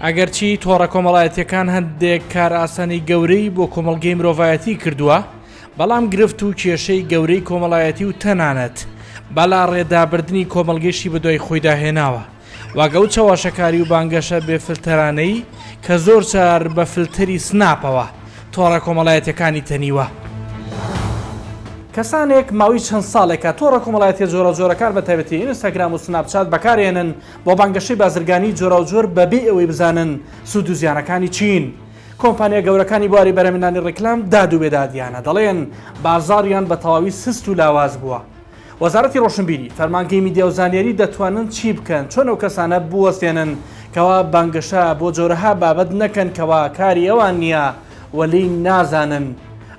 ئەگەرچی تۆڕە کۆمەڵایەتیەکان هەندێک کارئاسانی گەورەی بۆ کۆمەڵگەی مرۆڤایەتی کردووە، بەڵام گرفت و کێشەی گەورەی کۆمەڵایەتی و تەنانەت بەلاڕێدابردنی کۆمەڵگەیشی بەدوای خۆیدا هێناوە. وەک ئەو چەواشەکاری و بانگەشە بێ فلتەرانەی کە زۆر جار بە فلتەری سناپەوە تۆڕە کۆمەڵایەتیەکانی تەنیوە. کەسانێک ماوەی چەند ساڵێکە تۆڕە کۆمەڵایەتیە جۆراوجۆرەکان بە تایبەتی ئینستاگرام و سناپچات بەکارێنن بۆ بانگەشەی بازرگانی جۆراوجۆر بەبێ ئەوەی بزانن سوود و زیانەکانی چین. کۆمپانیا گەورەکانی بواری بەرهەمهێنانی ڕیکلام داد و بێدادیانە دەڵێن بازاڕیان بە تەواوی سست و لاواز بووە. وەزارەتی ڕۆشنبیری، فەرمانگەی میدیا و زانیاری دەتوانن چی بکەن، چۆن ئەو کەسانە بوەستێنن کەوا بانگەشە بۆ جۆرەها بابەت نەکەن کەوا کاری ئەوان نییە و لێی نازانن؟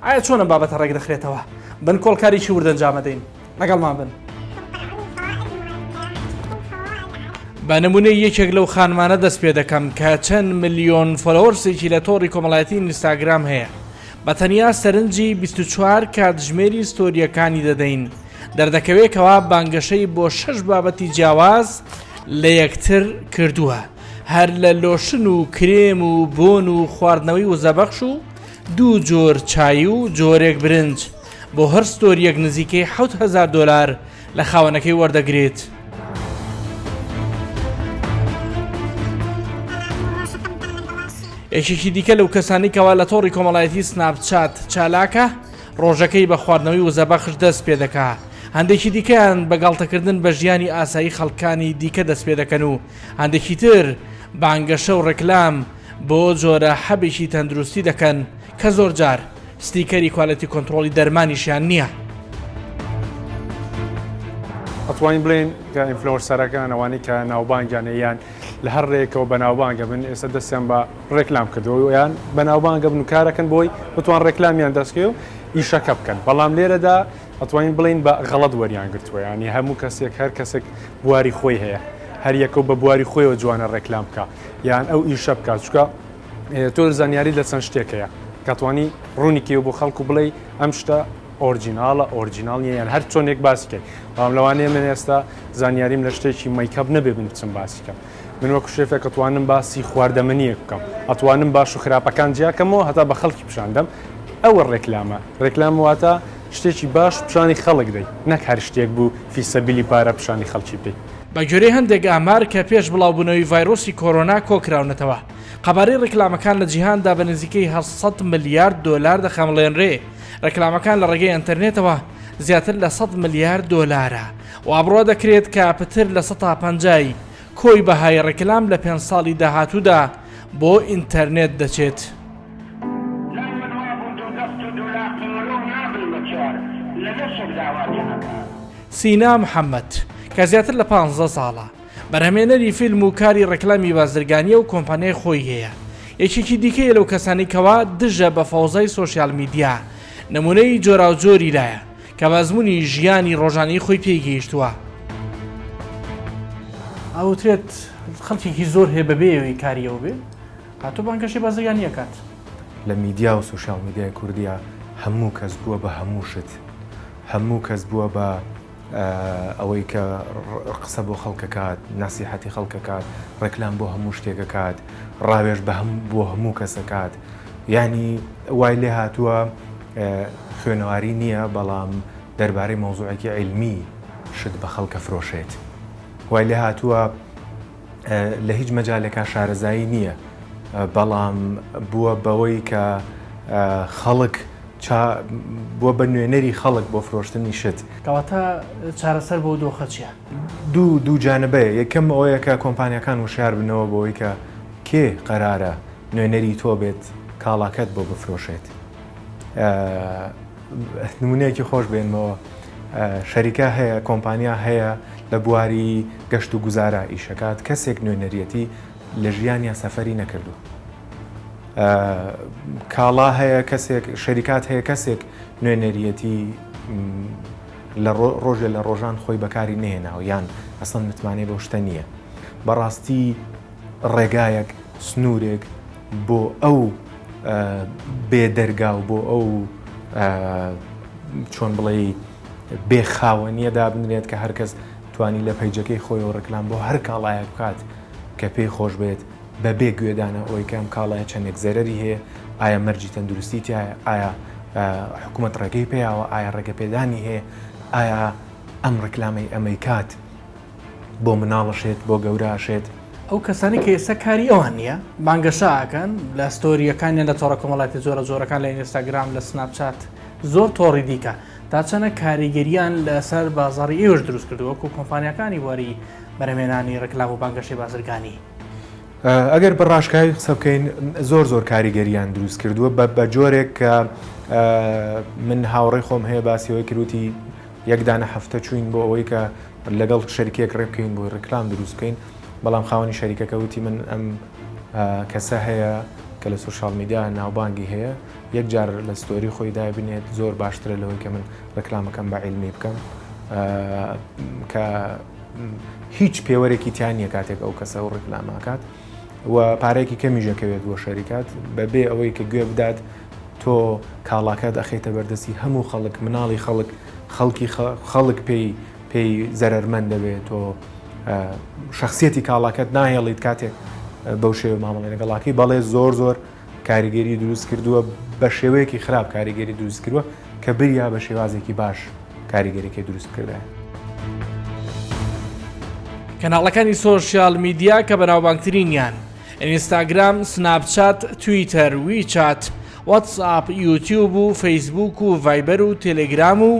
ئایا چۆن ئەم بابەتە ڕێکدەخرێتەوە؟ بنکۆڵکاریی ورد ئەنجامەدەین. لەگەڵمان بن. بە نمونەی یەکێک لەو خانمانە دەست پێ دەکەم کە چەند ملیۆن followers ێکی لە تۆڕی کۆمەڵایەتی ئینستاگرام هەیە. بە تەنیا سەرنجی 24 کاتژمێری ستۆرییەکانی دەدەین، دەردەکەوێ کەوا بانگەشەی بۆ شەش بابەتی جیاواز لە یەکتر کردووە، هەر لە لۆشن و کرێم و بۆن و خواردنەوەی وزەبەخش و دوو جۆر چای و جۆرێک برنج، بۆ هەر ستۆرییەک نزیکەی 7000 دۆلار لە خاوەنەکەی وەردەگرێت. یەکێکی دیکە لەو کەسانی کەوا لە تۆڕی کۆمەڵایەتی سناپچات چالاکە ڕۆژەکەی بە خواردنەوەی وزەبەخش دەست پێ دەکا هەندێکی دیکەیان بە گاڵتەکردن بە ژیانی ئاسایی خەڵکانی دیکە دەست پێ دەکەن و هەندێکی تر بانگەشە و ڕێکلام بۆ جۆرە حەبێکی تەندروستی دەکەن کە زۆرجار ستیکەری quality control ی دەرمانیشیان نییە. ئەتوانین بڵێین کە influencer ەکان ئەوانەی کە ناوبانگیان هەیە یان لە هەر ڕێیەکەوە بەناوبانگە بن ئێستا دەستیان بە ڕێکلام کردووە یان بەناوبانگە بن و کارەکەن بۆی بتوان ڕێکلامیان دەستکەوێ و ئیشەکە بکەن بەڵام لێرەدا ئەتوانین بڵێین بە غەڵەت وەریان گرتووە یانی هەموو کەسێک هەر کەسێک بواری خۆی هەیە هەر یەکە و بە بواری خۆیەوە جوانە ڕێکلام بکە یان ئەو ئیشە بکات چونکە تۆ زانیاریت لە چەند شتێک هەیە کە توانی ڕوونی کەی بۆ خەڵک و بڵێ ئەم شتە original ە original نیە یان هەر چۆنێک باسی کەی بەڵام لەوانەیە من ئێستا زانیاریم لە شتێکی makeup نەبێ من بچم باسی کەم من وەکو شێفێک ئەتوانم باسی خواردەمەنیەک بکەم ئەتوانم باش و خراپەکان جیاکەمەوە هەتا بە خەڵکی پیشاندەم ئەوە ڕێکلامە ڕێکلام واتە شتێکی باش پیشانی خەڵک دەی نەک هەر شتێک بوو فی سەبیلی پارە پیشانی خەڵکی بدەی. بە گوێرەی هەندێک ئامار کە پێش بڵاوبوونەوەی ڤایرۆسی کۆرۆنا کۆکراونەتەوە، قەبارەی ڕیکلامەکان لە جیهاندا بە نزیکەی 800 ملیارد دۆلار دەخەمڵێنرێ، ڕێکلامەکان لە ڕێگەی ئەنتەرنێتەوە زیاتر لە 100 ملیارد دۆلارە. وا بڕوا دەکرێت کە پتر لە سەتا پەنجای کۆی بەهای ڕێکلام لە پێنج ساڵی داهاتوودا بۆ ئینتەرنێت دەچێت. لای من وابوو دوو دەست و دوو لاقی مرۆڤ نابن بە چوار لە لەشێک داوا لێ ئەکا. سینا محەمەد، کە زیاتر لە پانزە ساڵە بەرهەمێنەری فیلم و کاری ڕێکلامی بازرگانییە و کۆمپانیای خۆی هەیە، یەکێکی دیکەیە لەو کەسانەی کەوا دژە بە فەوزای سۆشیال میدیا، نموونەی جۆراوجۆری لایە کە بە ئەزموونی ژیانی ڕۆژانەی خۆی پێی گەیشتووە. ئەوترێت خەڵکێکی زۆر هەیە بەبێ ئەوەی کاری ئەو بێ هاتوو بانگەشەی بازرگانی ئەکات. لە میدیا و سۆشیال میدیای کوردیا هەموو کەس بووە بە هەموو شت، هەموو کەس بووە بە ئەوەی کە قسە بۆ خەڵک ئەکات، نەسیحەتی خەڵک ئەکات، ڕێکلام بۆ هەموو شتێک ئەکات، ڕاوێژ بە هەم بۆ هەموو کەس ئەکات. یانی وای لێ هاتووە خوێنەواری نییە بەڵام دەربارەی مەوزوعێکی عیلمی شت بە خەڵک ئەفرۆشێت. وای لێ هاتووە لە هیچ مەجالێکا شارەزایی نییە بەڵام بووە بەوەی کە خەڵک چا بووە بە نوێنەری خەڵک بۆ فرۆشتنی شت. کەواتە چارەسەر بۆ دۆخە چیە؟ دوو دوو جانبەیە یەکەم ئەوەیە کە کۆمپانیاکان وشیار بنەوە بەوەی کە کێ قەرارە نوێنەری تۆ بێت کاڵاکەت بۆ بفرۆشێت نمونەیەکی خۆش بێنمەوە شەریکە هەیە کۆمپانیا هەیە لە بواری گەشت و گوزارە ئیشەکات کەسێک نوێنەریەتی لە ژیانیا سەفەری نەکردووە کاڵا هەیە کەسێک شەریکات هەیە کەسێک نوێنەریەتی لە ڕۆژێ لە ڕۆژان خۆی بەکاری نهێناوە یان ئەسڵەن متمانەی بەو شتە نییە بەڕاستی ڕێگایەک سنوورێک بۆ ئەو بێ دەرگا و بۆ ئەو چۆن بڵێ بێ خاوەنیە دابنرێت کە هەرکەس توانی لە page ەکەی خۆیەوە ڕکلام بۆ هەر کاڵایەک بکات کە پێی خۆش بێت. بەبێ گوێدانە ئەوەی کە ئەم کاڵایە چەندێک زەرەری هەیە، ئایا مەرجی تەندروستی تیایە، ئایا حکومەت ڕێگەی پێیاوە، ئایا ڕێگەپێدانی هەیە، ئایا ئەم ڕیکلامەی ئەمەی کات بۆ مناڵ ئەشێت، بۆ گەورە ئەشێت. ئەو کەسانەی کە ئێستا کاری ئەوان نییە بانگەشە ئەکەن لە ستۆرییەکانیان لە تۆڕە کۆمەڵایەتیە جۆرە جۆرەکان لە ئینستاگرام لە سناپچات زۆر تۆڕی دیکە تا چەنە کاریگەریان لەسەر بازاڕی ئێوەش دروست کردووە وەکو کۆمپانیاکانی بواری بەرهەمهێنانی ڕیکلام و بانگەشەی بازرگانی؟ ئەگەر بە ڕاشکاوی قسە بکەین زۆر زۆر کاریگەریان دروست کردووە بە جۆرێک کە من هاوڕێی خۆم هەیە باسی ئەوەی کرد وتی یەک دانە هەفتە چووین بۆ ئەوەی کە لەگەڵ شەریکێک ڕێ بکەین بۆی ڕیکلام دروست بکەین بەڵام خاوەنی شەریکەکە وتی من ئەم کەسە هەیە کە لە social media ناوبانگی هەیە یەک جار لە story خۆی دابنێت زۆر باشترە لەوەی کە من ڕێکلامەکەم بە عیلمی بکەم کە هیچ پێوەرێکی تیا نییە کاتێک ئەو کەسە و ڕێکلاماکات و پارێکی کەمیش ئەکەوێت بۆ شەریکات بەبێ ئەوەی کە گوێ بدات تۆ کاڵاکەت ئەخەیتە بەردەستی هەموو خەڵک مناڵی خەڵک خەڵکی خەڵک پێی پێی زەرەرمەند دەبێت تۆ شخصیەتی کاڵاکەت ناهێڵیت کاتێک بەو شێوە مامەڵی لەگەڵاکەی بەڵێ زۆر زۆر کاریگەری دروست کردووە بە شێوەیەکی خراپ کاریگەری دروست کردووە کە بریا بە شێوازێکی باش کاریگەریەکەی دروست بکردایە. کەناڵەکانی social media کە بەناوبانگترینیان ئینستاگرام، سناپچات، تویتەر، ویچات، وەتسئاپ، یوتیوب و فەیسبووک و ڤایبەر و تێلێگرام و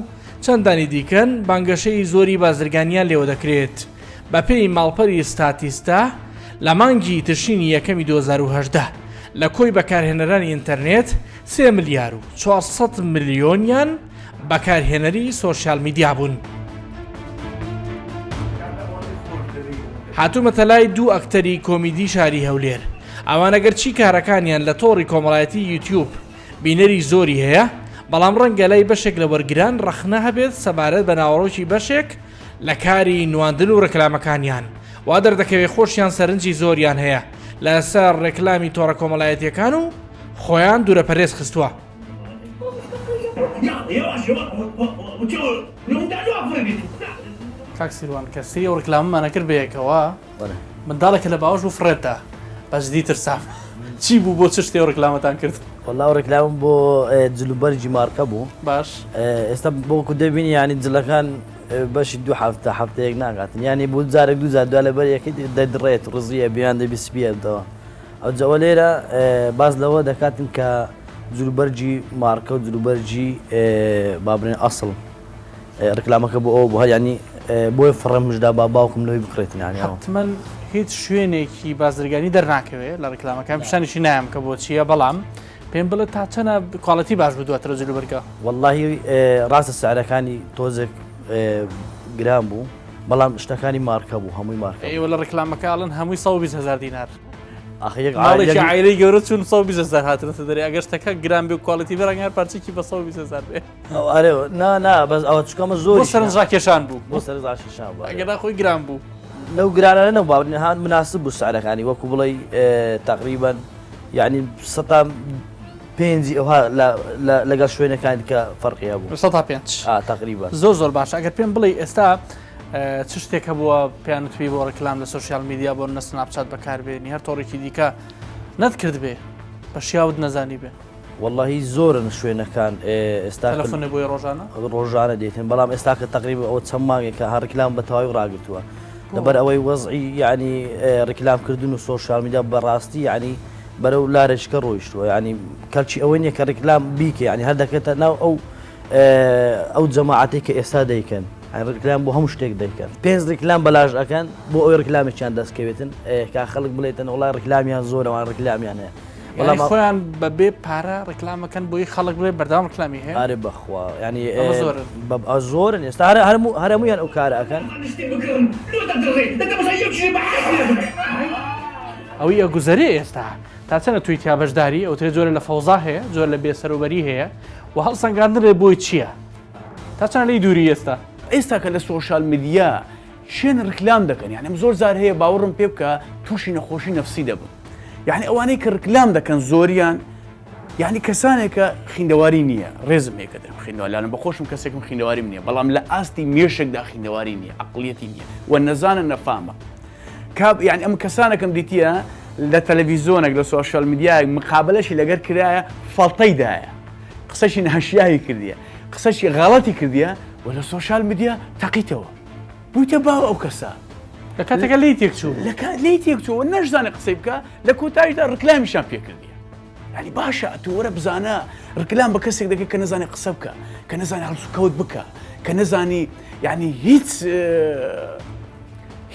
چەندانی دیکەن، بانگەشەی زۆری بازرگانیان لێوە دەکرێت. بەپێی ماڵپەری ستاتیستا، لە مانگی تشرینی یەکەمی 2018 لە کۆی بەکارهێنەرانی ئینتەرنێت سێ ملیار و 400 ملیۆنیان بەکارهێنەری social media بوون. هاتوومەتە لای دوو ئەکتەری کۆمیدی شاری هەولێر، ئەوان ئەگەرچی کارەکانیان لە تۆڕی کۆمەڵایەتی یوتیوب بینەری زۆری هەیە، بەڵام ڕەنگە لای بەشێک لە وەرگران ڕەخنە هەبێت سەبارەت بە ناوەڕۆکی بەشێک لە کاری نواندن و ڕێکلامەکانیان، وا دەردەکەوێت خۆشیان سەرنجی زۆریان هەیە لەسەر ڕێکلامی تۆڕە کۆمەڵایەتییەکان و خۆیان دوورەپەرێز خستووە. کاک سیروان کە سری ئەو ڕیکلامەمان ئەکرد بەیەکەوە منداڵێکە لە باوەش بوو فڕێتدا بە جدی ترسام چی بوو بۆ چ شتێ ئەو ڕیکلامەتان کرد؟ وەڵا ئەو ڕیکلامم بۆ جلوبەرگی مارکە بوو باش ئێستا بۆ کو دەبینی ینی جلەکان بەشی دوو هەفتە هەفتەیەک ناگاتن ینی بۆ جارێک دوو جار دوا لەبەر یەکەی دەدڕێت ڕزیە بیان دەبی سپیەتەوە ئەوجا ئەوە لێرە باس لەوە دەکاتن کە جلوبەرگی مارکە و جلوبەرگی با بڵێن ئەسڵ ڕیکلامەکە بۆ ئەوە بوو هەر یانی بۆیە فڕێم مژدا با باوکم لەوەی بکڕێتن یانی ئەوە. حەتمەن هیچ شوێنێکی بازرگانی دەرناکەوێ لە ڕیکلامەکان پیشانیشی نایەم کە بۆ چییە بەڵام پێم بڵێ تا چەنە quality باش بوو دواتر جلوبەرگە؟ وەڵاهی ڕاستە سعرەکانی تۆزێک گران بوو بەڵام شتەکانی مارکە بوو هەمووی مارکە ئێوە لە ڕیکلامەکە ئەڵێن هەمووی 120 هەزار دینار ئاخ یەک ماڵێکی عایلەی گەورە چوون 120 هەزار هاتنەتە دەرێ ئەگەر شتەکە گران بێ و quality بێ ڕەنگە هەر پارچەیەکی بە 120 هەزار بێ ئەرێ نا نا بەس ئەوە چکەمە زۆر بۆ سەرنجڕاکێشان بوو بۆ سەرنجڕاکێشان بوو ئەگەر خۆی گران بوو لەو گرانانە نەبوو باوەڕ هان مناسب بوو سعرەکانی وەکو بڵێی تقریبا یعنی سەتا پێنجی ئەوها لەگەڵ شوێنەکانی کە فەرقی هەبوو سەتا پێنج تقریبا زۆر زۆر باشە ئەگەر پێم بڵێ ئێستا چ شتێک هەبووە پێیان وتبی بۆ ڕیکلام لە social media بۆ نە سناپچات بەکاربێنی هەر تۆڕێکی دیکە نەتکردبێ بە شیاوت نەزانی بێ؟ وەڵاهی زۆرن شوێنەکان ئێستا تەلەفۆنێ بۆیە ڕۆژانە؟ ڕۆژانە دێتن بەڵام ئێستا کە تەقریبا ئەوە چەند مانگێکە هەر ڕیکلام بە تەواوی ڕاگرتووە لەبەر ئەوەی وەزعی یعنی ڕیکلام کردن و social media بەڕاستی یعنی بەرەو لارێچکە ڕۆیشتووە یعنی کەلکی ئەوەی نییە کە ڕیکلام بیکە یعنی هەر دەکرێتە ناو ئەو ئەو جەماعەتەی کە ئێستا دەیکەن ڕیکلام بۆ هەموو شتێک دەیکەن پێنج ڕیکلام بەلاش ئەکەن بۆ ئەوەی ڕیکلامێکیان دەست کەوێتن کە خەڵک بڵێتن وڵای ڕیکلامیان زۆرەوان ڕیکلامیان هەیە بەڵام خۆیان بەبێ پارە ڕیکلامەکەن بۆی خەڵک بڵێ بەردەوام ڕیکلامی هەیە ئارێ بەخوا ینی زۆرن زۆرن ئێستا هەر هەموو هەرمویان ئەو کارە ئەکەن ئەوەی ئەگوزەرێ ئێستا تا چەنە توی تیا بەشداری ئەوترێ جۆرە لە فەوزا هەیە جۆر لە بێسەروبەری هەیە و هەڵسەنگاندنێ بۆی چییە؟ تا چەند لێی دووری ئێستا؟ ئێستا کە لە social media شوێن ڕیکلام دەکەن یعنی زۆر جار هەیە باوەڕم پێ بکە تووشی نەخۆشی نەفسی دەبم یعنی ئەوانەی کە ڕیکلام دەکەن زۆریان یعنی کەسانێکە خیندەواری نییە ڕێزم هەیە کە دەم خیندوالانم بە خۆشم کەسێکم خیندەواریم نییە بەڵام لە ئاستی مێشکدا خیندەواری نییە عقلیەتی نییە و نەزانە نەفامە کاب یعنی ئەم کەسانەکەم دیتیە لە تەلەڤیزۆنێک لە سۆشیال میدیایەک مقابلەشی لەگەر کرایە فەڵتەی دایە قسەشی ناشیاوی کردیە قسەشی غەڵەتی کردیە و لە سۆشیال میدیا تەقیتەوە بوویتە باو ئەو کەسە لە کاتێکە لێی تێکچوو لە کات لێی تێکچوو نەشزانێ قسەی بکە لە کۆتاییشدا ڕکلامیشان پێکردیە یعنی باشە ئەتۆ وەرە بزانە ڕکلام بە کەسێک دەکەی کە نەزانێ قسە بکە کە نەزانێ هەڵسوکەوت بکە کە نەزانی یعنی هیچ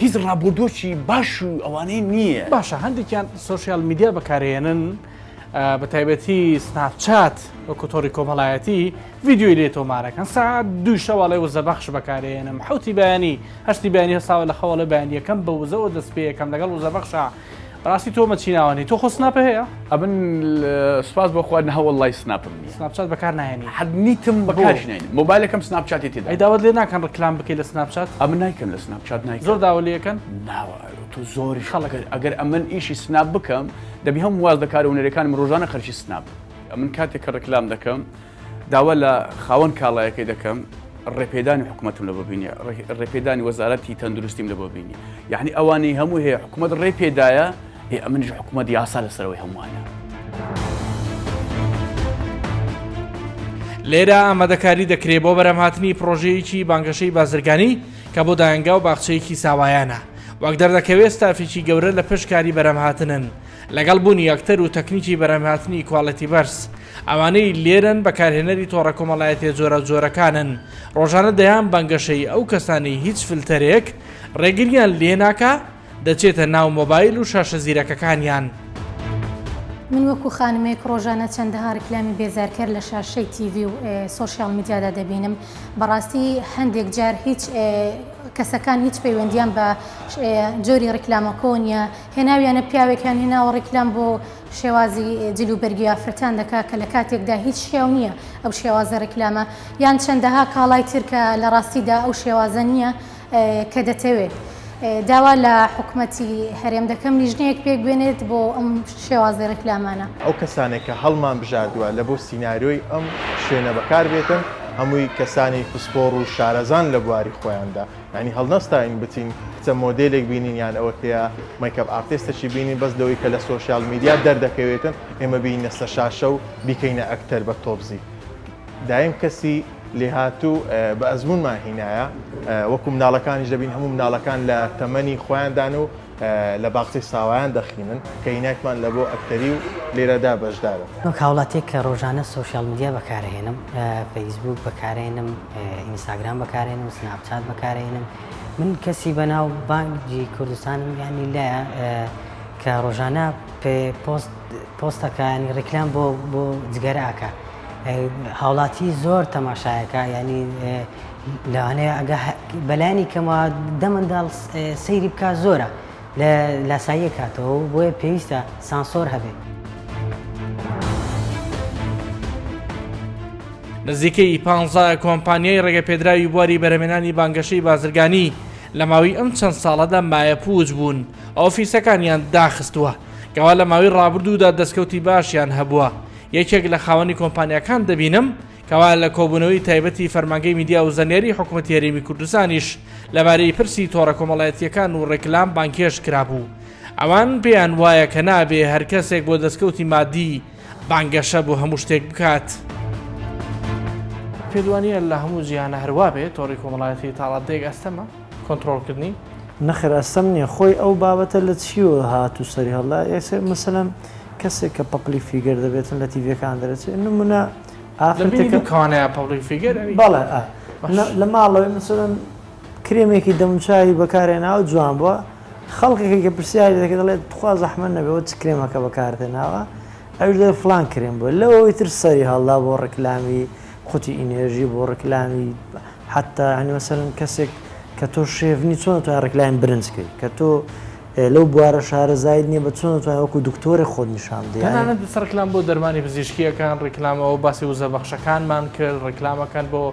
هیچ ڕابردووەکی باش و ئەوانەی نییە. باشە هەندێکیان سۆشیال میدیا بەکارهێنن بە تایبەتی سناپچات وەکو تۆڕی کۆمەڵایەتی ڤیدیۆی لێ تۆمارەکەن ساعت دوو شەواڵێ وزە بەخش بەکارێنم حوتی بەیانی هەشتی بەیانی هەساوە لە خەوەڵێ بەیانیەکەم بە وزەوە دەست پێیەکەم لەگەڵ وزە بەخشە بەڕاستی تۆ مەچی ناوەنی تۆ خۆ سناپە هەیە؟ ئەمن سوپاس بۆ خوا نەوەڵای سناپم نییە. سناپچات بەکار ناهێنی؟ حەد نیتم بەکارش ناینم مۆبایلەکەم سناپچاتی تێدا. ئەی داوات لێ ناکەن ڕکلام بکەی لە سناپچات؟ ئەمن نایکەم لە سناپچات نایکەم. زۆر داوە لێ ئەکەن؟ ناوە تۆ زۆریش خەڵک ئەگەر ئەمن ئیشی سناپ بکەم دەبی هەموو واز لە کارە هونەریەکانم ڕۆژانە خەرکی سناپ. ئەمن کاتێک کە ڕکلام دەکەم داوا لە خاوەن کاڵایەکەی دەکەم ڕێپێدانی حکوومەتم لە بۆ بینی ڕێپێدانی وەزارەتی تەندروستیم لە بۆ بینی یعنی ئەوانەی هەموو هەیە حکوومەت ڕێ پێدایە ئێ ئەمنیش حکوومەت یاسا لەسەرەوەی هەمووانە. لێرە ئامادەکاری دەکرێ بۆ بەرهەمهاتنی پڕۆژەیەکی بانگەشەی بازرگانی کە بۆ دایەنگا و باخچەیەکی ساوایانە وەک دەردەکەوێت ستافێکی گەورە لە پشت کاری بەرهەمهاتنن لەگەڵ بوونی ئەکتەر و تەکنیکی بەرهەمهاتنی کواڵێتی بەرز. ئەوانەی لێرەن بەکارهێنەری تۆڕە کۆمەڵایەتیە جۆراوجۆرەکانن، ڕۆژانە دەیان بانگەشەی ئەو کەسانەی هیچ فلتەرێک ڕێگریان لێناکا دەچێتە ناو مۆبایل و شاشە زیرەکەکانیان. من وەکو خانمێک ڕۆژانە چەندەها ڕیکلامی بێزارکەر لە شاشەی تیڤی و سۆشیال میدیادا دەبینم، بەڕاستی هەندێک جار هیچ کەسەکان هیچ پەیوەندیان بە جۆری ڕیکلامەکەوە نییە، هێناویانە پیاوێکیان هێناوە ڕیکلام بۆ شێوازی جل و بەرگی ئافرەتان دەکا کە لە کاتێکدا هیچ شیاو نییە ئەو شێوازە ڕیکلامە یان چەندەها کاڵای تر کە لە ڕاستیدا ئەو شێوازە نییە کە دەتەوێت. داوا لە حکومەتی هەرێم دەکەم لیژنەیەک پێک بێنێت بۆ ئەم شێوازی ڕیکلامانە. ئەو کەسانەی کە هەڵمان بژاردوە لە بۆ سیناریۆی ئەم شوێنە بەکار بێتن هەمووی کەسانی پسپۆڕ و شارەزان لە بواری خۆیاندا یانی هەڵنەستاین بچین کچە مۆدێلێک بینین یان ئەوەتەیە makeup artist ەکی بینین بەس لەوەی کە لە سۆشیال میدیا دەردەکەوێتن ئێمە بینە سەر شاشە و بیکەینە ئەکتەر بە تۆپزی دایم کەسی لێهاتوو بە ئەزموونمان هینایە وەکو مناڵەکانیش دەبین هەموو مناڵەکان لە تەمەنی خۆیاندان و لە باخچەی ساوایان دەخینن کە هینایتمان لە بۆ ئەکتەری و لێرەدا بەشدارن. وەک هاوڵاتیەک کە ڕۆژانە سۆشیال میدیا بەکارئەهێنم، فەیسبووک بەکارئەهێنم، ئینستاگرام بەکارئەهێنم، سناپچات بەکارئەهێنم، من کەسی بەناو بانگی کوردستانم یانی لایە کە ڕۆژانە پۆست پۆستەکە ینی ڕیکلام بۆ بۆ جگەرە ئەکا هاوڵاتی زۆر تەماشایەکە ینی لەوانەیە ئەگە بەلایەنی کەمەوە دە منداڵ سەیری بکا زۆرە لە لاساییە کاتەوە و بۆیە پێویستە سانسۆر هەبێت. نزیکەی پانزە کۆمپانیای ڕێگەپێدراوی بواری بەرهەمێنانی بانگەشەی بازرگانی لە ماوەی ئەم چەند ساڵەدا مایەپووچ بوون، ئۆفیسەکانیان داخستووە، کەوا لە ماوەی ڕابردوودا دەستکەوتی باشیان هەبووە، یەکێک لە خاوەنی کۆمپانیاکان دەبینم کەوا لە کۆبوونەوەی تایبەتی فەرمانگەی میدیا و زانیاری حکومەتی هەرێمی کوردستانیش لەبارەی پرسی تۆڕە کۆمەڵایەتییەکان و ڕێکلام بانگهێشت کرابوو. ئەوان پێیان وایە کە نابێ هەر کەسێک بۆ دەستکەوتی مادی بانگەشە بۆ هەموو شتێک بکات. پێت وانییە لە هەموو جیهانا هەر وابێ تۆڕی کۆمەڵایەتی تا ڕاددەیەک ئەستەمە کۆنترۆڵکردنی؟ نەخێر ئەستەم نییە خۆی ئەو بابەتە لە چیەوە هات و سەری هەڵدا ئێسێ مەسەلەن کەسێک کە public figure دەبێتن لە تیڤیەکان دەرەچێت نمونە ئافرەتێکە کەوانەیە public figure بەڵێ لە ماڵەوەی مەسەلەن کرێمێکی دەموچاوی بەکارهێناوە جوان بووە خەڵکێکی کە پرسیاری دەکرد دەڵێت تخوا زەحمەت نەبێەوە چ کرێمەکە بەکارتێناوە ئەوش دەڵێ فلان کرێم بووە لەوەی تر سەری هەڵدا بۆ ڕیکلامی قوتی ئینێرژی بۆ ڕیکلامی حتا یعنی مەسەلەن کەسێک کە تۆ شێف نی چۆن دەتوانێت ڕیکلامی برنج کەی کە تۆ لەو بوارە شارەزایت نییە بە چۆن دەتوانێت وەکو دکتۆرێک خۆت نیشان بدەی یعنی تەنانەت لەسەر ڕیکلام بۆ دەرمانی پزیشکییەکان ڕیکلام ئەوە باسی وزە بەخشەکانمان کرد ڕیکلامەکان بۆ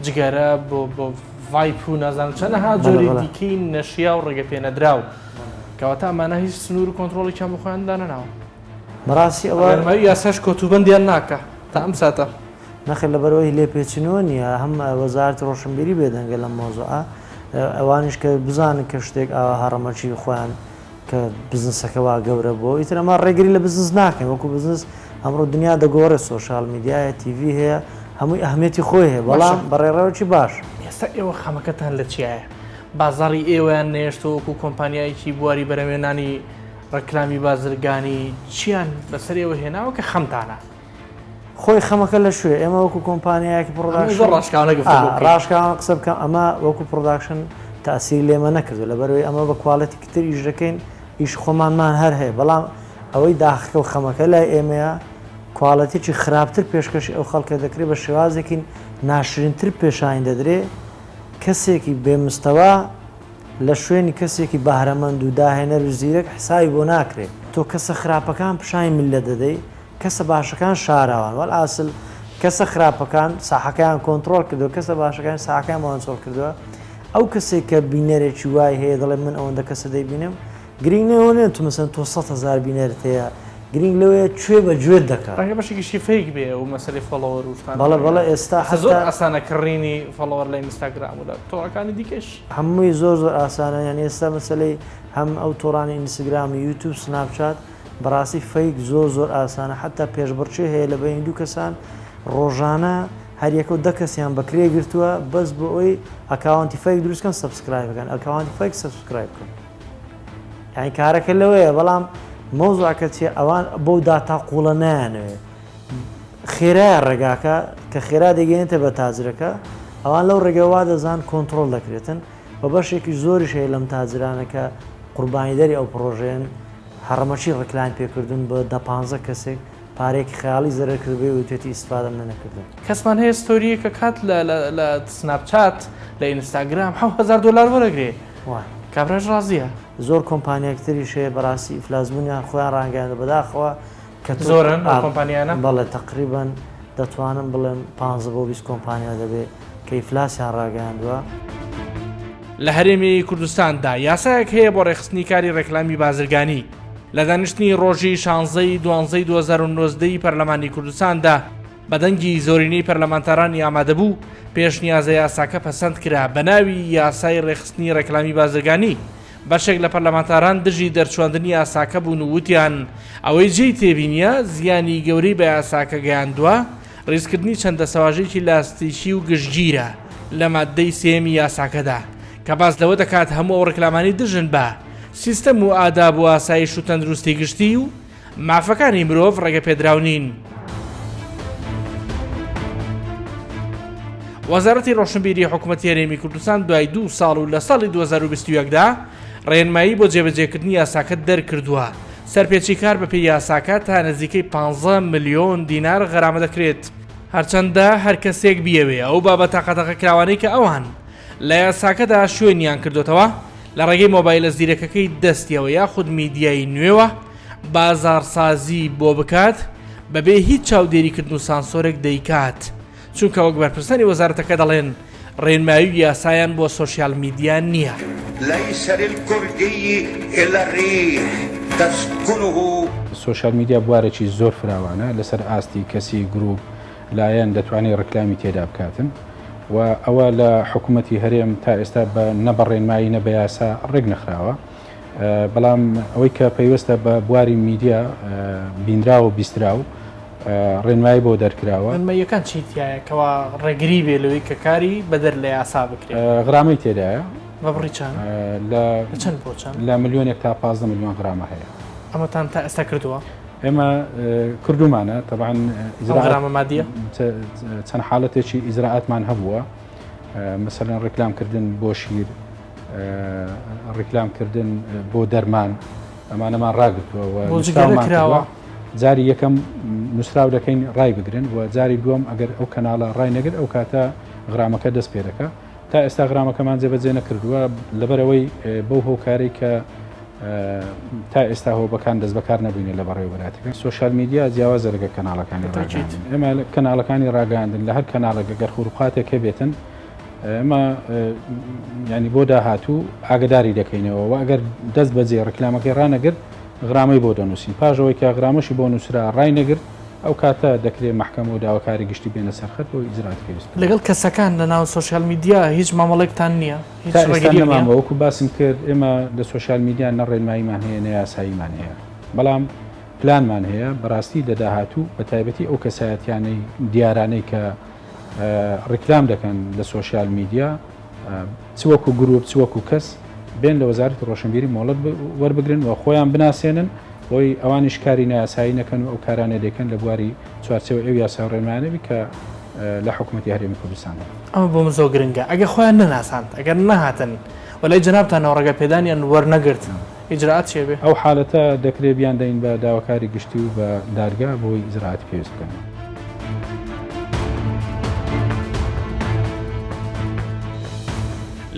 جگەرە بۆ بۆ vape و نازانم چەنەها بەڵێ جۆری بەڵێ. دیکەی نەشیا و ڕێگە پێنەدراو کەواتە ئەمانە هیچ سنوور و کۆنترۆڵێکیان بۆ خۆیان دانەناوە. بەڕاستی ئەوە ڕێنمایی یاساش کۆتوبەندیان ناکا تا ئەم ساتە. نەخێر لەبەرئەوەی لێپێچینەوە نییە هەم وەزارەتی ڕۆشنبیری بێدەنگە لەم مەوزوعە ئەوانیش کە بزانن کە شتێک ئاوا هەڕەمەکی خۆیان. کە بزنسەکە وا گەورە بووە ئیتر ئەمە ڕێگری لە بزنس ناکەین وەکو بزنس ئەمڕۆ دنیا دەگۆڕێت سۆشیال میدیایە تیڤی هەیە هەمووی ئەهمیەتی خۆی هەیە بەڵام باشە. بە ڕێڕەوێکی باش. ئێستا ئێوە خەمەکەتان لە چیایە؟ بازاڕی ئێوەیان نەهێشتەوە وەکو کۆمپانیایەکی بواری بەرهەمهێنانی ڕێکلامی بازرگانی چیان بەسەر ئێوە هێناوە کە خەمتانە؟ خۆی خەمەکە لە کوێ؟ ئێمە وەکو کۆمپانیایەکی production زۆر ڕاشکاوانە گفتوگۆ بکەین. ڕاشکاوانە قسە بکەم ئەمە وەکو production تاسیری لێمە نەکردووە لەبەرئەوەی ئەمە بە quality تر ئیش دەکەین ئیش خۆمانمان هەر هەیە بەڵام ئەوەی داخەکە و خەمەکە لای ئێمەیە quality ێکی خراپتر پێشکەشی ئەو خەڵکە دەکرێت بە شێوازێکی ناشرینتر پێشانی دەدرێ کەسێکی بێ مستەوا لە شوێنی کەسێکی بەهرەمەند و داهێنەر و زیرەک حسابی بۆ ناکرێت تۆ کەسە خراپەکان پیشانی میللەت دەدەی کەسە باشەکان شاراوان وەلحاسل کەسە خراپەکان ساحەکەیان کۆنتڕۆڵ کردووە کەسە باشەکان ساحەکەیان بۆیان چۆڵ کردووە ئەو کەسێک کە بینەرێکی وای هەیە دەڵێ من ئەوەندە کەسە دەیبینم گرنگ لەوە نیە تو مەسەن تۆ 100 هەزار بینەرت هەیە گرنگ لەوەیە کوێ بە گوێت دەکات. ڕەنگە بەشێکیشی fake بێ ئەو مەسەلەی follower و شتانە. بەڵێ بەڵێ ئێستا ئێستا زۆر حەتا ئاسانە کڕینی follower لە ئینستاگرام و لە تۆڕەکانی دیکەش. هەمووی زۆر زۆر ئاسانە یانی ئێستا مەسەلەی هەم ئەو تۆڕانەی ئینستگرام و یوتوب سناپچات بەڕاستی fake زۆر زۆر ئاسانە حەتا پێشبڕکێ هەیە لە بەینی دوو کەسان ڕۆژانە هەریەکەو دە کەسیان بە کرێ گرتووە بەس بۆ ئەوەی account ی fake دروست کەن subscribe بکەن account ی fake subscribe بکەن یعنی کارەکە لەوەیە بەڵام مەوزوعەکە چیە ئەوان بەو داتا قوڵە نایانەوێ خێرایە ڕێگاکە کە خێرا دەگەێنێتە بە تاجرەکە ئەوان لەو ڕێگە وا دەزان کۆنتترۆل دەکرێتن و بەشێکی زۆریش هەیە لەم تاجرانە کە قوربانیدەری ئەو پڕۆژەیەن هەڕەمەکی ڕیکلام پێکردوون بە دە پانزە کەسێک پارەیەکی خەیاڵی زەرەر کردبێ وتوێتی ئیستفادەم لێ نەکردوون. کەسمان هەیە story یەک ئەکات لە لە لە سناپچات لە ئینستاگرام 7000 دۆلار وەرەگرێ وایە. کابراش ڕازیە. زۆر کۆمپانیاک تریش هەیە بەڕاستی ئیفلاس بوونیان خۆیان ڕانگەیاندوە بەداخەوە کە تۆ زۆرن ئەو کۆمپانیانە؟ بەڵێ تەقریبەن دەتوانم بڵێم پانزە بۆ 20 کۆمپانیا دەبێ کە ئیفلاسیان ڕاگەیاندوە. لە هەرێمی کوردستاندا یاسایەک هەیە بۆ ڕێکخستنی کاری ڕێکلامی بازرگانی. لە دانیشتنی ڕۆژی شانزە ی دوانزە ی 2019 ی پەرلەمانی کوردستاندا بە دەنگی زۆرینەی پەرلەمانتارانی ئامادەبوو پێشنیازە یاساکە پەسەند کرا بە ناوی یاسای ڕێکخستنی ڕێکلامی بازرگانی. بەشێک لە پەرلەمانتاران دژی دەرچواندنی یاساکە بوون و وتیان ئەوەی جێی تێبینیە زیانی گەورەی بە یاساکە گەیاندووە ڕیزکردنی چەند دەسەواژەیەکی لاستیکی و گشتگیرە لە ماددەی سێیەمی یاساکەدا کە باس لەوە دەکات هەموو ئەو ڕیکلامانەی دژن بە سیستەم و ئاداب و ئاسایش و تەندروستی گشتی و مافەکانی مرۆڤ ڕێگەپێدراو نین. وەزارەتی ڕۆشنبیری حکوومەتی هەرێمی کوردستان دوای دوو ساڵ و لە ساڵی 2021 دا ڕێنمایی بۆ جێبەجێکردنی یاساکە دەرکردووە. سەرپێچیکار بەپێی یاساکە تا نزیکەی 15 ملیۆن دینار غەرامە دەکرێت. هەرچەندە هەر کەسێک بیەوێ ئەو بابەتە قەدەغەکراوانەی کە ئەوان لە یاساکەدا شوێنیان کردۆتەوە لە ڕێگەی مۆبایلە زیرەکەکەی دەستیەوە یاخود میدیای نوێوە بازاڕسازی بۆ بکات بەبێ هیچ چاودێریکردن و سانسۆرێک دەیکات چونکە وەک بەرپرسانی وەزارەتەکە دەڵێن ڕێنمایی و یاسایان بۆ سۆشیال میدیا نییە. لیس للکردی الا الریح تسکنه. سۆشیال میدیا بوارێکی زۆر فراوانە لەسەر ئاستی کەسی، گروپ، لایەن دەتوانێت ڕیکلامی تێدا بکاتن و ئەوە لە حکوومەتی هەرێم تا ئێستا بە نە بە ڕێنمایی نە بە یاسا ڕێک نەخراوە. بەڵام ئەوەی کە پەیوەستە بە بواری میدیا بینراو و بیستراو ڕێنمایی بۆ دەرکراوە. ڕێنماییەکان چی تیایە کەوا ڕێگری بێ لەوەی کە کاری بەدەر لە یاسا بکرێ؟ غرامەی تێدایە. بە بڕی چەند؟ لە لە چەند بۆ چەند؟ لە ملیۆنێک تا 15 ملیۆن غرامە هەیە. ئەمەتان تا ئێستا کردووە؟ ئێمە کردوومانە تەبعەن ئیجرائات غرامە مادیە؟ چەند حاڵەتێکی ئیجرائاتمان هەبووە مەسەلەن ڕیکلام کردن بۆ شیر ڕیکلام کردن بۆ دەرمان ئەمانەمان ڕاگرتووە و نووسراومان کردووە. جاری یەکەم نووسراو دەکەین ڕای بگرن و جاری دووەم ئەگەر ئەو کەناڵە ڕای نەگرت ئەو کاتە غرامەکە دەست پێ دەکا. تا ئێستا غرامەکەمان جێبەجێ نەکردووە لەبەرئەوەی بەو هۆکارەی کە تا ئێستا هۆبەکان دەست بەکار نەبووینە لە بەڕێوەبەرایەتەکان. سۆشیال میدیا جیاوازە لەگەڵ کەناڵەکانی ڕاگەیاندن. ئێمە کەناڵەکانی ڕاگەیاندن لە هەر کەناڵێک ئەگەر خروقاتێک هەبێتن ئێمە یانی بۆ داهاتوو ئاگداری دەکەینەوە و ئەگەر دەست بەجێ ڕیکلامەکەی ڕانەگرت غرامەی بۆ دەنووسین. پاش ئەوەی کە غرامەشی بۆ نووسرا ڕای نەگرت. ئەو کاتە دەکرێ مەحکەمە و داواکاری گشتی بێنە سەر خەت بۆ ئیجرائاتی پێویست بکەن. لەگەڵ کەسەکان لە ناو سۆشیال میدیا هیچ مامەڵەیەکتان نییە؟ هیچ تا ئێستا ڕێگرییەک نییە؟ نەماوە، وەکو باسم کرد ئێمە لە سۆشیال میدیا نە ڕێنماییمان هەیە نە یاساییمان هەیە، بەڵام پلانمان هەیە بەڕاستی لە داهاتوو بە تایبەتی ئەو کەسایەتیانەی دیارانەی کە ڕیکلام دەکەن لە سۆشیال میدیا چ وەکو گروپ چ وەکو کەس بێن لە وەزارەتی ڕۆشنبیری مۆڵەت وەربگرن و خۆیان بناسێنن بۆی ئەوانیش کاری نایاسایی نەکەن و ئەو کارانە دەکەن لە بواری چوارچێوەی ئەو یاسا و ڕێنمایانە بی کە لە حکوومەتی هەرێمی کوردستان هەیە. ئەمە بۆ من زۆر گرنگە ئەگەر خۆیان نەناساند ئەگەر نەهاتن و لای جەنابتانەوە ڕێگە پێدانیان وەرنەگرت ئیجرائات چی ئەبێ؟ ئەو حالەتە دەکرێ بیاندەین بە داواکاری گشتی و بە دادگا بۆی ئیجرائاتی پێویست بکەن.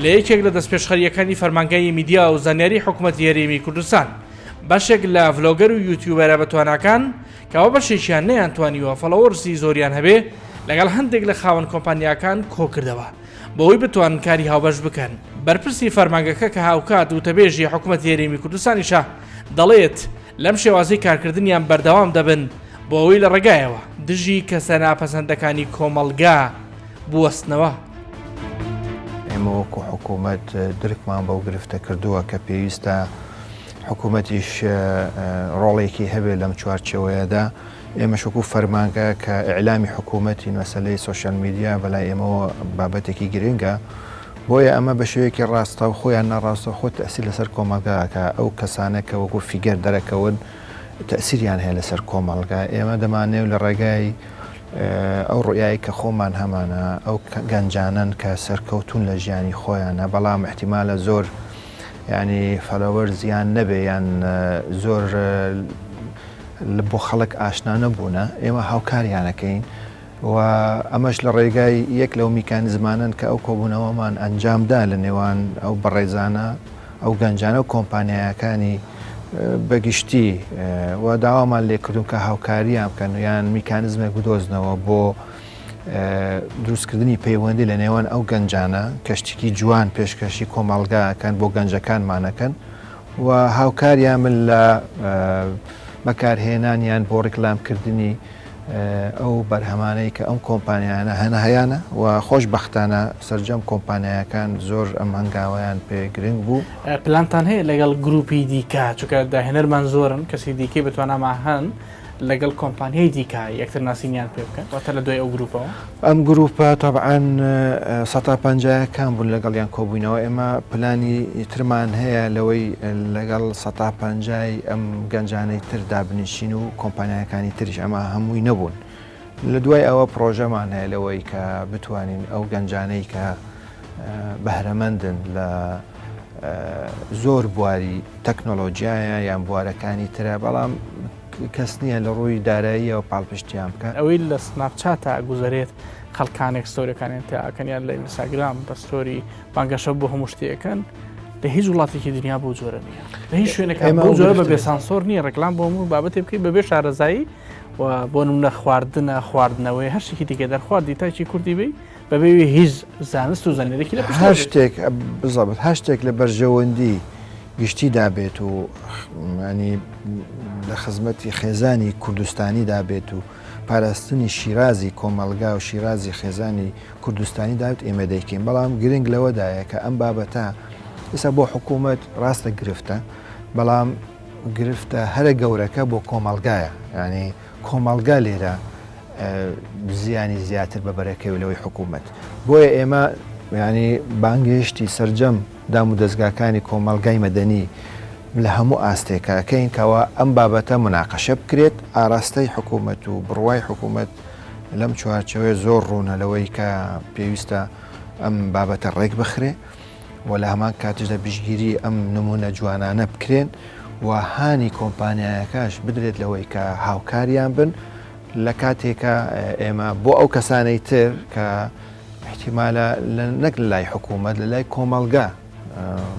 لە یەکێک لە دەستپێشخەرییەکانی فەرمانگای میدیا و زانیاری حکومەتی هەرێمی کوردستان، بەشێک لە ڤلۆگەر و یوتیوبەرە بەتواناکان کەوا بەشێکیان نەیانتوانیوە followers ی زۆریان هەبێ لەگەڵ هەندێک لە خاوەن کۆمپانیاکان کۆکردەوە بۆ ئەوەی بتوانن کاری هاوبەش بکەن. بەرپرسی فەرمانگەکە کە هاوکات وتەبێژی حکومەتی هەرێمی کوردستانیشە دەڵێت، لەم شێوازەی کارکردنیان بەردەوام دەبن بۆ ئەوەی لە ڕێگایەوە دژی کەسە ناپەسەندەکانی کۆمەڵگا بوەستنەوە. ئێمە وەکو حکوومەت درکمان بەو گرفتە کردووە کە پێویستە حکوومەتیش ڕۆڵێکی هەبێت لەم چوارچێوەیەدا. ئێمەش وەکو فەرمانگە کە ئیعلامی حکوومەتین، مەسەلەی سۆشیال میدیا بەلای ئێمەوە بابەتێکی گرنگە. بۆیە ئەمە بە شێوەیەکی ڕاستەوخۆ یان ناڕاستەوخۆ تەئسیر لەسەر کۆمەڵگا ئەکا. ئەو کەسانە کە وەکو figure دەرەکەون تەئسیریان هەیە لەسەر کۆمەڵگا. ئێمە دەمانەوێت لە ڕێگای ئەو ڕوئیای کە خۆمان هەمانە، ئەو گەنجانەن کە سەرکەوتوون لە ژیانی خۆیانە، بەڵام ئیحتیمالە زۆر یانی followers یان نەبێ یان زۆر بۆ خەڵک ئاشنا نەبوونە، ئێمە هاوکاریانەکەین و ئەمەش لە ڕێگای یەک لەو میکانیزمانەن کە ئەو کۆبوونەوەمان ئەنجامدا لە نێوان ئەو بەڕێزانە، ئەو گەنجانە و کۆمپانیایەکانی بەگشتی و داوامان لێکردوون کە هاوکاریان بکەن یان میکانیزمێک بدۆزنەوە بۆ دروستکردنی پەیوەندی لە نێوان ئەو گەنجانە کە شتێکی جوان پێشکەشی کۆمەڵگاکەن بۆ گەنجەکانمانەکەن و هاوکاریان من لە بەکارهێنانیان بۆ ڕیکلامکردنی ئەو بەرهەمانەی کە ئەم کۆمپانیایانە هەنە هەیانە و خۆشبەختانە سەرجەم کۆمپانیایەکان زۆر ئەم هەنگاوەیان پێ گرنگ بوو. پلانتان هەیە لەگەڵ گروپی دیکە چونکە داهێنەرمان زۆرن کەسی دیکەی بەتوانامان هەن لەگەڵ کۆمپانیای دیکە یەکتر ناسینیان پێ بکەن واتە لە دوای ئەو گروپەوە؟ ئەم گروپە تەبعەن سەتا پەنجایەکان بوون لەگەڵیان کۆبووینەوە، ئێمە پلانی ترمان هەیە لەوەی لەگەڵ سەتا پەنجای ئەم گەنجانەی تر دابنیشین و کۆمپانیاکانی تریش ئەمە هەمووی نەبوون. لە دوای ئەوە پڕۆژەمان هەیە لەوەی کە بتوانین ئەو گەنجانەی کە بەهرەمەندن لە زۆر بواری تەکنۆلۆژیایە یان بوارەکانی ترە بەڵام کەس نییە لە ڕووی داراییەوە پاڵپشتیان بکات. ئەوەی لە سناپچاتا ئەگوزەرێت خەڵکانێک ستۆریەکانیان تیا ئەکەن یان لە ئینستاگرام بە ستۆری بانگەشە بۆ هەموو شتێ ئەکەن لە هیچ وڵاتێکی دنیا بەو جۆرە نییە لە هیچ شوێنێک بەو جۆرە بە بێ سانسۆر نییە ڕێکلام بۆ هەموو بابەتێ بکەیت بەبێ شارەزایی و بۆ نمونە خواردنە خواردنەوەی هەر شتێکی دیکە دەرخواردی تاکی کوردی بی بەبێ هیچ زانست و زانیاریی لە پشتەوە هەر شتێک بزەبت هەر شتێک لە بەرژەوەندی گشتیدا بێت و ینی لە خزمەتی خێزانی کوردستانیدا بێت و پاراستنی شیرازی کۆمەڵگا و شیرازی خێزانی کوردستانی دابێت ئێمە دەیکەین بەڵام گرنگ لەوەدایە کە ئەم بابەتە ئێستا بۆ حکوومەت ڕاستە گرفتە بەڵام گرفتە هەرە گەورەکە بۆ کۆمەڵگایە ینی کۆمەڵگا لێرە زیانی زیاتر بە بەرەکەوێت لەوەی حکوومەت. بۆیە ئێمە یانی بانگهێشتی سەرجەم دام و دەزگاکانی کۆمەڵگای مەدەنی لە هەموو ئاستێکا ئەکەین کەوا ئەم بابەتە موناقەشە بکرێت، ئاراستەی حکوومەت و بڕوای حکوومەت لەم چوارچێوەیە زۆر ڕوونە لەوەی کە پێویستە ئەم بابەتە ڕێک بخرێ و لە هەمان کاتیشدا پشتگیری ئەم نموونە جوانانە بکرێن و هانی کۆمپانیایەکاش بدرێت لەوەی کە هاوکاریان بن لە کاتێکا ئێمە بۆ ئەو کەسانەی تر کە احتیمالە نەک لە لای حکوومەت لە لای کۆمەڵگا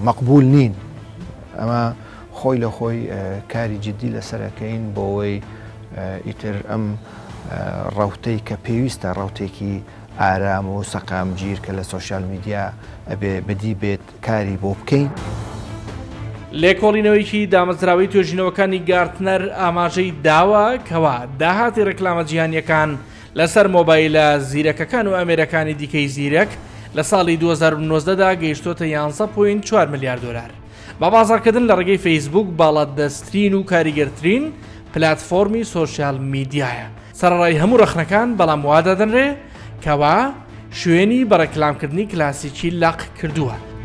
مەقبول نین ئەمە خۆی لە خۆی کاری جدی لەسەرەکەین بۆەوەی ئیتر ئەم ڕوتەی کە پێویستە ڕوتێکی ئارام و سەقامگیر کە لە سۆشیال میدیا ئەبێ بەدی بێت کاری بۆ بکەین. لێکۆڵینەوەیەکی دامەزراوەی توێژینەوەکانی گارتنەر ئاماژەی داوە کەوا داهاتی ڕێکلامە جیهانییەکان لەسەر مۆبایلە زیرەکەکان و ئامێرەکانی دیکەی زیرەک لە ساڵی 2019 دا گەیشتۆتە 11.4 ملیار دۆلار. بە بازاڕکردن لە ڕێگەی فەیسبوک باڵادەستترین و کاریگەرترین پلاتفۆرمی سۆشیال میدیایە. سەرەڕای هەموو ڕەخنەکان بەڵام وا دادەنرێ کەوا شوێنی بە ڕێکلامکردنی کلاسیکی لەق کردووە.